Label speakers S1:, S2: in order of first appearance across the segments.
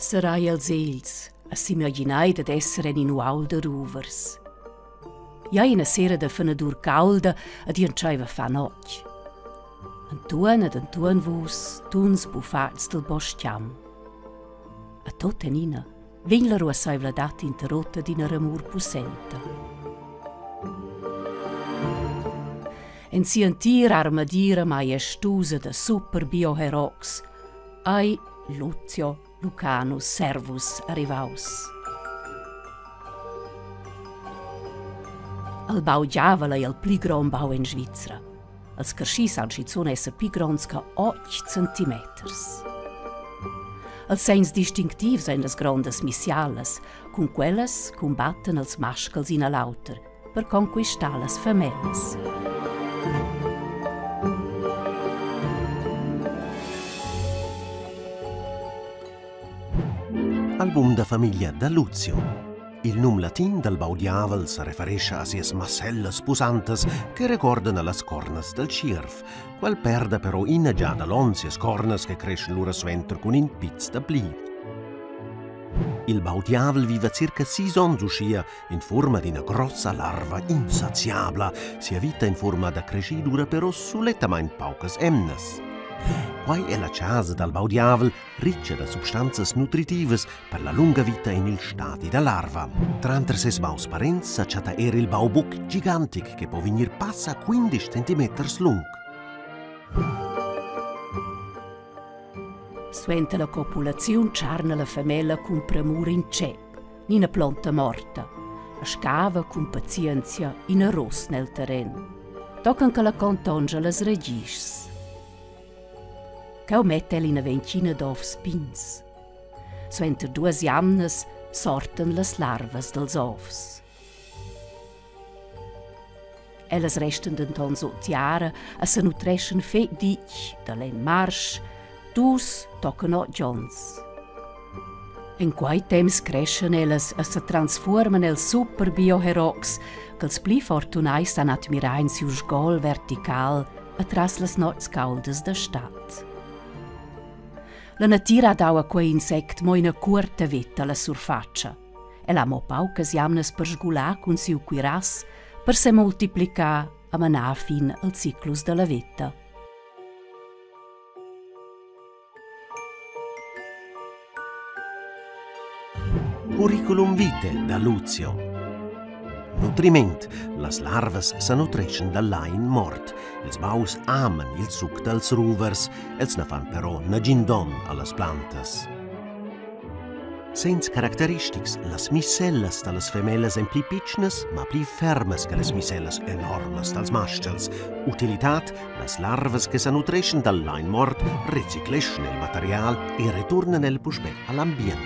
S1: Serrai els egls e s'imaginai dad esser en in uaul da ruvers. Ja ina sera da fenadur caulda ed entscheiva a far notg. Entuorn ed entuorn vus tuns bufatgs dal bostgam. E tuttenina vegn la ruasseivladad interrotta d'ina ramur pussenta. En sia entira armadira maiestusa da super bioherox ei Luzio Lucanus Servus arrivaus. El bau giavel ei il pli grond bau en Svizra. Els carschi san schizun esser pli gronds che 8 centimeters. Els segns distinctivs ein las grondas missialas, cun quellas cumbattan els mascals in a l'auter per conquistar las femellas.
S2: Album da famiglia da Luzio. Il num latin dal baudiavel sa referescha a sias massellas pusantas che regordan a las cornas dal tschierv. Quel perda però ina giada l'onn sias cornas che creschan lura suenter cun in piz da pli. Il baudiavel viva circa sis onns uschia in furma d'ina grossa larva insaziabla. Sia vita in furma da creschì dura però sulettamain paucas emnas. Quai è la chasa dal baudiavel, ricca da substanzas nutritivas per la lunga vita en il stadi da larva. Tranter ses baus parents sa chatta er il baubuc gigantic che po vegnir passa 15 centimeters lung.
S1: Suenter la copulaziun tscharna la femella cun premura in tschep, ina plonta morta, e scava cun pazienzia ina rosna el terren, tochen che la contongia las ragischs. Cheu metta el ina ventina d'ovs pigns. Suenter duas jamnas sortan las larvas dals ovs. Ellas restan denton sut tiara e senutreschan fetg ditg da lenn marsch, dus tochen otg onns. En quei temps creschan ellas e setransfuorman els super bioherox ch'els pli fortunai san admirar en siu sgol vertical atras las notgs cauldas da stad. La natira ha dau a quei insect mo ina cuorta veta alla surfatscha. El ha mo paucas jamnas per sgular cun siu cuirass per semultiplicar e manar a fin al ciclus dalla veta.
S2: Curriculum vitae da Luzio. Nutriment. Las larvas sa nutreschan da lain mort. Ils baus aman il suc dals ruvers, els na fan però nagin donn a las plantas. Segns caracteristics, las missellas da las femellas èn pli pitschnas, ma pli fermas che las missellas enormas dals mastgels. Utilitad, las larvas che sa nutreschan dal lain mort recicleschan il material e returnan el puspè a l'ambient.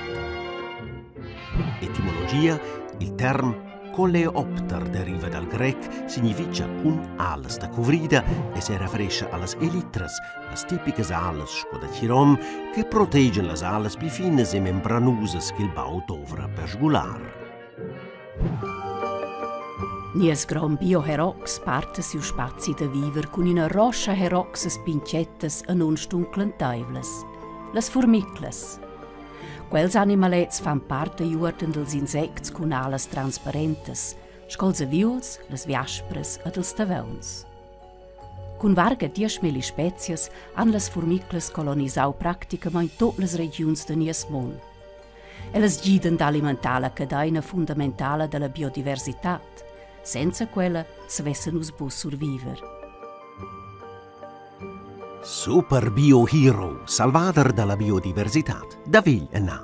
S2: Etimologia, il term Coleopter deriva dal grec, significha cun alas da cuvrida e se referescha a las elitras, las tipicas alas sco da chirom che protegian las alas pli finas e membranusas ch'il bau dovra per sgular.
S1: Nies grond bioherox parta siu spazi da viver cun ina roscha heroxas pincettas e nunstunclentaivlas, las furmiclas. Quels animalets fan part da uorden dals insects cun alas transparentas, sco'ls aviuls, las viaspras ed ils tavauns. Cun varga dieschmilli spezias han las furmiclas colonisau practicamain tut las regiuns da nies mund. Ellas gidan d'alimentar la cadaina fundamentala dalla biodiversitad. Senza quella savessen nus buc surviver.
S2: Super Bio Hero, salvader da la biodiversitad, da vegl ennà.